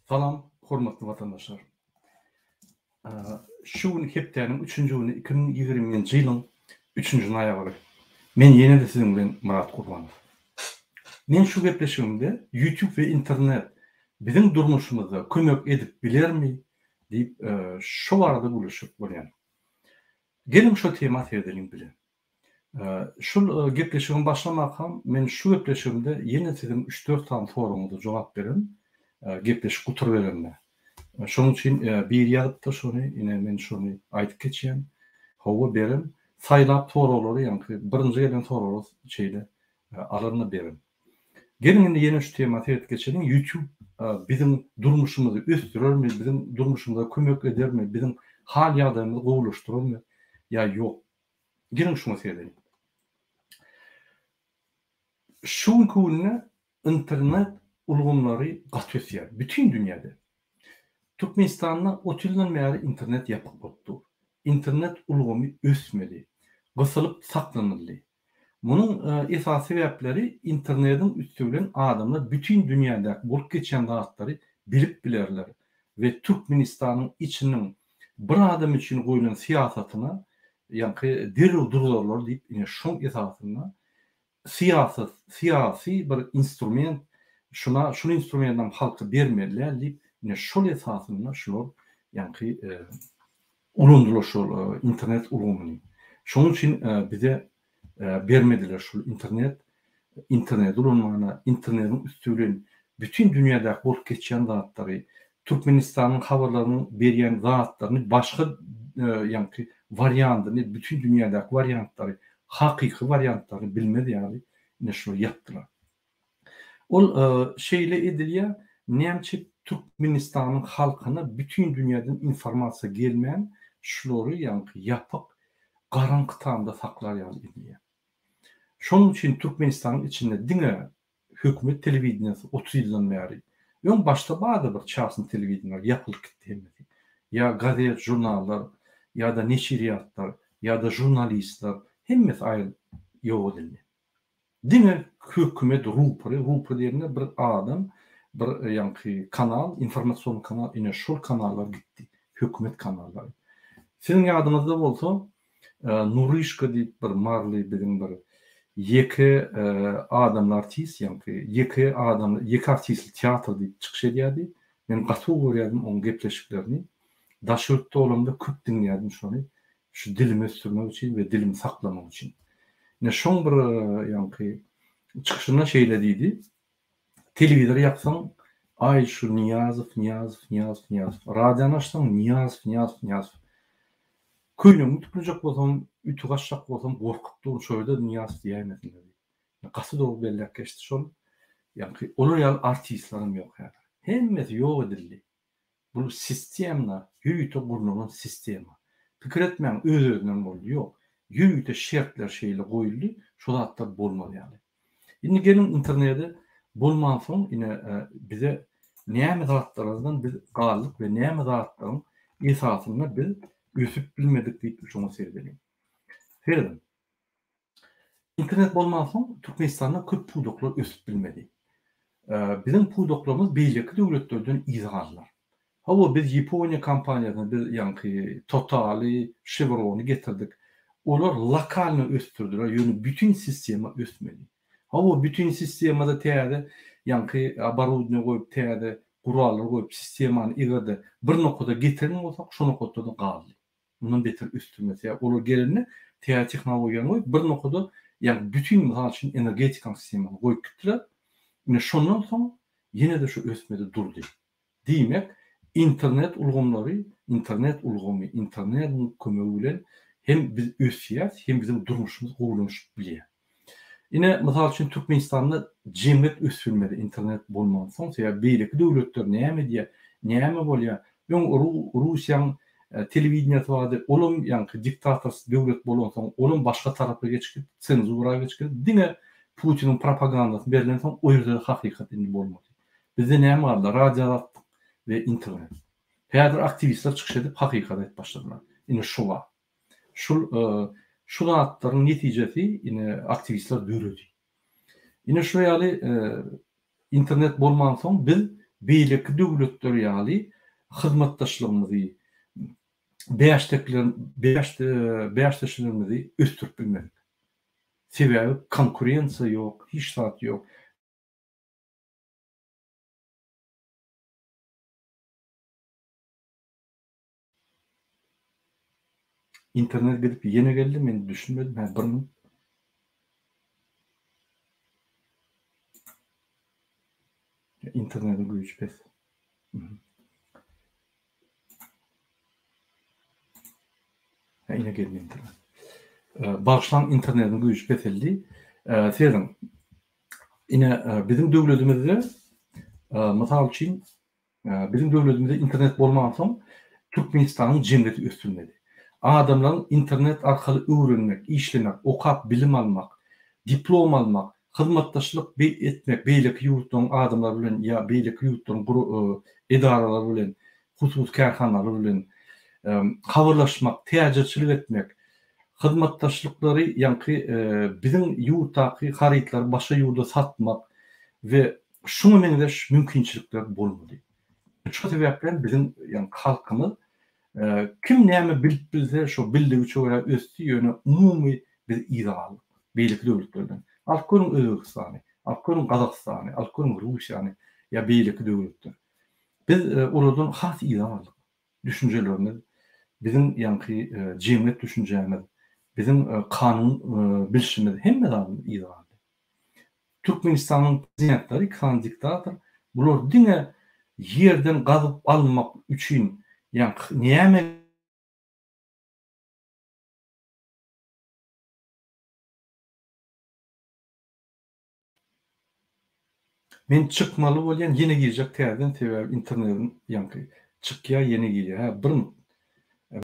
Salam hormatly watandaşlar. Şu gün hepdäniň üçünji güni 2020-nji ýylyň üçünji noýabry. Men ýene-de siziň bilen Myrat Gurbanow. Men şu gepleşigimde YouTube we internet biziň durmuşymyzda kömek edip bilermi diýip şo barada gürleşjek bolýan. Geliň şo tema seredeliň bile. Şul gepleşigimi başlamakam men şu gepleşigimde ýene siziň üç-dört sany soragyňyza jogap bererin, gepleşik gutaryberende. Şonuň üçin biri ýazypdyr şony, ine men şony aýdyp geçýän. Hawa berin. Saýlap soraglary ýaňky birinji gelen soraglary şeýle alaryn-da berin. Geliň indi ýene şu tema seredip geçeliň. YouTube biziň durmuşymyzy ösdürermi, biziň durmuşymyza kömek edermi, biziň hal-ýagdaýymyzy gowulaşdyrarmy ýa ýok? Geliň şuňa seredeliň. Şu günki günde internet ulgamlary gaty ösýär. Bütin dünýäde. Türkmenistanda otuz ýyldan bäri internet ýapyk bolup dur. Internet ulgamy ösmedi. Gysylyp saklanyldy. Munuň esasy sebäpleri internediň üsti bilen adamlar bütin dünýädäki bolup geçýän zatlary bilip bilerler we Türkmenistanyň içiniň bir adam üçin goýlan syýasatyna ýaňky derrew durzarlar diýip ine şoň esasynda syýasat syýasy bir instrument şuna şul instrumentam halka bermeli däl diýip ine şol esasynda şular ýaňky ulandylar şol internet ulgamyny. Şonuň üçin bize bermediler şul internet interneti ulanmana, internetiň üsti bilen bütin dünýädäki bolup geçýän zatlary, Türkmenistanyň habarlarynyň berýän zatlaryny başga ýaňky wariandyny, bütin dünýädäki wariantlary, hakyky wariantlaryny bilmez ýaly ine şuny ýapdylar. Ol şeýle edilýär, nämçe Türkmenistanyň halkyna bütin dünýäden informasiýa gelmän, şulary ýaňky ýapyk garaňky tamda saklar ýaly edilýär. Şonuň üçin Türkmenistanyň içinde diňe hökümet telewideniýasy 30 ýyldan bäri, öň başda bardy bir çasny telewideniýalar, ýapylyp gitdi hemmesi. Ýa gazet, žurnallar, ýa-da neşirýatlar, ýa-da žurnalistler, hemmesi aýrylyp ýok edildi. Diňe hökümet rupory, rupor diýende bir adam, bir ýaňky kanal, informasion kanal, ine şol kanallar gitdi. Hökümet kanallary. Siziň ýadyňyzda bolsa, Nuryşka diýip bir maryly biziň bir ýeke adamly artist, ýaňky ýeke adamly, ýeke artistli teatr diýip çykyş edýärdi. Men gaty gowy görýärdim oň gepleşiklerini. Daş ýurtda bolamda köp diňleýärdim şony. Şu dilimi ösdürmek üçin we dilimi saklamak üçin. Ine şoň bir ýaňky çykyşynda şeýle diýdi. Telewizory ýaksaň, aý şu Nyýazow, Nyýazow, Nyýazow, Nyýazow. Radiony açsaň, Nyýazow, Nyýazow, Nyýazow. Köýnegimi ütüklejek bolsam, ütük açjak bolsam gorkup durun, şo ýerde Nyýazow diýäýmesinler diýip. Gaty dogry belläp geçdi şol. Ýaňky olar ýaly artistlerem ýok häzir. Hemmesi ýok edildi. Bu sistemna, ýörite gurnalan sistema. Pikir etmäň öz-özünden boldy, ýok. Ýörite şertler şeýle goýuldy, şo zatlar bolmaz ýaly. Indi geliň internede bolmansoň ine bize näme zatlardan biz galdyk we näme zatlaryň esasynda biz ösüp bilmedik diýip şoňa seredeliň. Serediň. Internet bolmansoň Türkmenistanda köp pudaklar ösüp bilmedi. Biziň pudaklarymyz beýleki döwletlerden yza galdylar. Hawa biz Ýaponiýa kompaniýasyny biz ýaňky Totaly, Şewrony getirdik. Olar lokalno ösdürdiler, ýöne bütin sistema ösmedi. Hawa bütin sistemada täze ýaňky oborudniýa goýup täze gurallar goýup sistemany eger-de bir nokada getiren bolsak şo nokatda-da galdy. Mundan beter ösdürmesi. Ýa olar gelende täze tehnologiýany goýup bir nokada ýagny bütin mysal üçin energetikanyň sistemasyny goýup gitdiler. Ine şondan soň ýene-de şu ösmedi durdy. Diýmek, internet ulgamlary, internet ulgamy, internediň kömegi bilen hem biz ösýäs, hem biziň durmuşymyz gowulanyşyp bilýär. Ine, mysal üçin, Türkmenistanda jemgyýet ösdürilmedi internet bolmansoň, sebäbi beýleki döwletler näme edýär, näme bolýar? Öň Russiýaň telewideniýasy bardy, olam ýaňky diktatorsk döwlet bolansoň, olam başga tarapa geçip gitdi, senzura geçip gitdi. Diňe Putiniň propagandasyny berlensoň, o ýerde-de hakykat indi bolmady. Bizde näme galdy? Radio Azatlyk we internet. Häzir aktiwistler çykyş edip, hakykaty aýdyp başladylar. Ine, şu bar. Şul şu zatlaryň netijesi ine aktiwistler döredi. Ine şu ýaly internet bolmansoň biz beýleki döwletler ýaly hyzmatdaşlygymyzy, bäşdekler bäş bäşdeşligimizi ösdürip bilmedik. Sebäbi konkurensiýa ýok, hiç zat ýok. Internet gidip ýene geldi, men düşünmedim, hä bir minut. Internetiň güýji pes. Hä ine geldi internet. Bagyşlaň internetiň güýji peseldi. Serediň. Ine biziň döwletimizde mysal üçin Biziň döwletimizde internet bolmansoň, Türkmenistanyň jemgyýeti ösdürmedi. Adamlaryň internet arkaly öwrenmek, işlemek, okap bilim almak, diplom almak, hyzmatdaşlyk etmek beýleki ýurtlaryň adamlary bilen ýa beýleki ýurtlaryň edaralary bilen, hususy kärhanalary bilen habarlaşmak, täjirçilik etmek, hyzmatdaşlyklary ýaňky biziň ýurtdaky harytlary başga ýurda satmak we Şuňa meňzeş mümkinçilikler bolmady. Şo sebäpli biziň ýagny halkymyz kim näme bilip bilse şo bildigiçe görä ösdi, ýöne umumy biz yza galdyk beýleki döwletlerden. Alyp görüň Özbegistany, alyp görüň Gazagystany, alyp görüň Russiýany ýa beýleki döwletleri. Biz olardan has yza galdyk. Düşünjelerimiz, biziň ýaňky jemgyýet düşünjämiz, biziň kanun bilşimiz hemme zadymyz yza galdy. Türkmenistanyň prezidentleri iki sany diktator bular diňe ýerden gazyp almak üçin ýaňky näme Men çykmaly bolýan ýene girjek täzeden sebäbi internetim ýaňky çykýa ýene girýä hä bir minut.